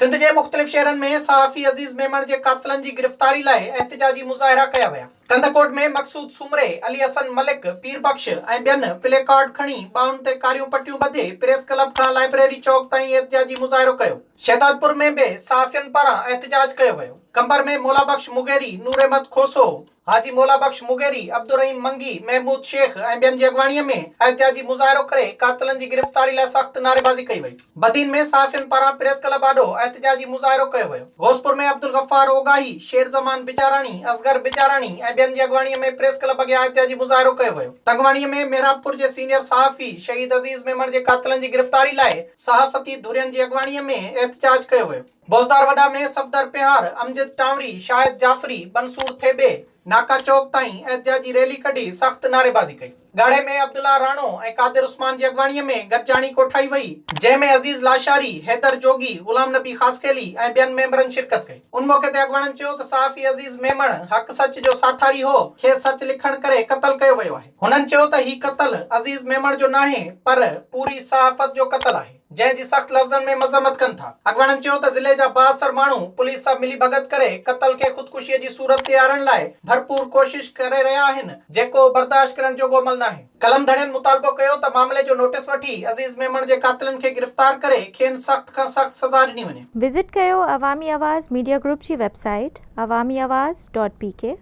سنڌ جي مختلف شهرن ۾ صحافي عزيز ميمڻ جي قاتلن جي گرفتاري لاء احتجاجي مظاهرا ڪيا ويا. ڪنڌڪوٽ ۾ مقصود سومري، علي حسن ملڪ، پير بخش ۽ ٻين پلي ڪارڊ کڻي ٻانهن تي ڪاريون پٽيون ٻڌي پريس ڪلب کان لائبريري چوڪ تائين احتجاجي مظاهرو ڪيو. شهدادپور ۾ به صحافين پاران احتجاج ڪيو ويو. قمبر ۾ مولا بخش مغيري، نور احمد کوسو، حاجي مولا بخش مغيري، عبدالرحيم منگي، محمود شيخ ۽ ٻين جي اڳواڻي ۾ احتجاجي مظاهرو ڪري قاتلن جي گرفتاري لاء سخت نعريبازي ڪئي وئي. بدين ۾ صحافين پاران پريس ڪلب آڏو احتجاجي مظاهرو ڪيو ويو. غوثپور ۾ عبدالغفار اوڳاهي، شير زمان بجاراڻي، اصغر بجاراڻي ۽ ٻين جي اڳواڻي ۾ پريس ڪلب اڳيان احتجاجي مظاهرو ڪيو ويو. تنگواڻي ۾ محرابپور جي سينيئر صحافي شهيد عزيز ميمڻ جي قاتلن جي گرفتاري لاء صحافتي ڌرين جي اڳواڻي ۾ احتجاج ڪيو ويو. بوزدار وڏا ۾ صفدر پنهار، امجد ٽانوري، شاهد جعفري، منصور ٿيٻي، ناڪا چوڪ تائين احتجاجي ريلي ڪڍي سخت نعريبازي ڪئي. ڳاڙهي ۾ عبدالله راڻو ۽ قادر عثمان جي اڳواڻي ۾ گڏجاڻي ڪوٺائي وئي، جنهن ۾ عزيز لاشاري، حيدر جوڳي، غلام نبي خاصخيلي ۽ ٻين ميمبرن شرڪت ڪئي. ان موقعي تي اڳواڻن چيو ته صحافي عزيز ميمڻ حق سچ جو ساٿاري هو، کيس سچ لکڻ ڪري قتل ڪيو ويو آهي. هنن چيو ته هي قتل عزيز ميمڻ جو ناهي پر پوري صحافت جو قتل آهي. جنهن جي سخت لفظن ۾ مذمت ڪن ٿا. اڳواڻن چيو ته ضلعي جا بااثر ماڻهو پوليس سان ملي ڀڳت ڪري قتل کي خودڪشي جي صورت تي آڻڻ لاء ڀرپور ڪوشش ڪري رهيا آهن جيڪو برداشت ڪرڻ جوڳو عمل ناهي. قلم ڌڻين مطالبو ڪيو ته معاملي جو نوٽيس وٺي عزيز ميمڻ جي قاتلن کي گرفتار ڪري کين سخت کان سخت سزا ڏني وڃي. وزٽ ڪيو عوامي آواز ميڊيا گروپ جي website Awami Awaz dot P K.